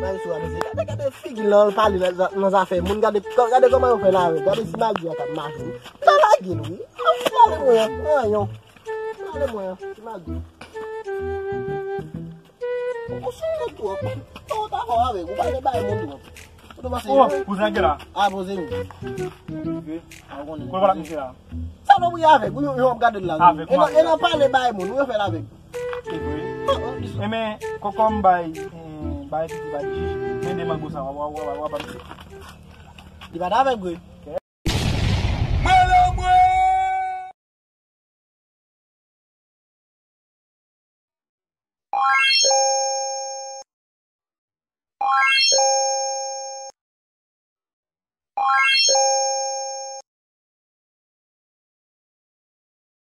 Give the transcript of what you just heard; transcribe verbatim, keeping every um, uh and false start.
Maestro a, mesye, gade, gade figi l nan pale nan, nan zafè moun, gade, gade kòman yo fè l avè l, gade ti magi a k ap mache wi. M ta lage l wi. An, pale mwen an, an, yon. Pale mwen an, ti magi. Ou sou moun twòp. Ou ta fò avèk, ou pale bay moun twòp. Ou te panse Oh, kouzen gen la. Ah, poze m. Wi. A konnen. Kote w pral ap misye la? Sa nou priye avèk, ou yo ap gade l la. Avèk E nan, mwen. E nan pale bay moun, ou yo fè l avèk. Se vre. E men, kòkò m bay, eh, bay piti bay jij, men de mango sa, wa, wa, wa, wa, wa, ba misye. Li pa t avèk vre.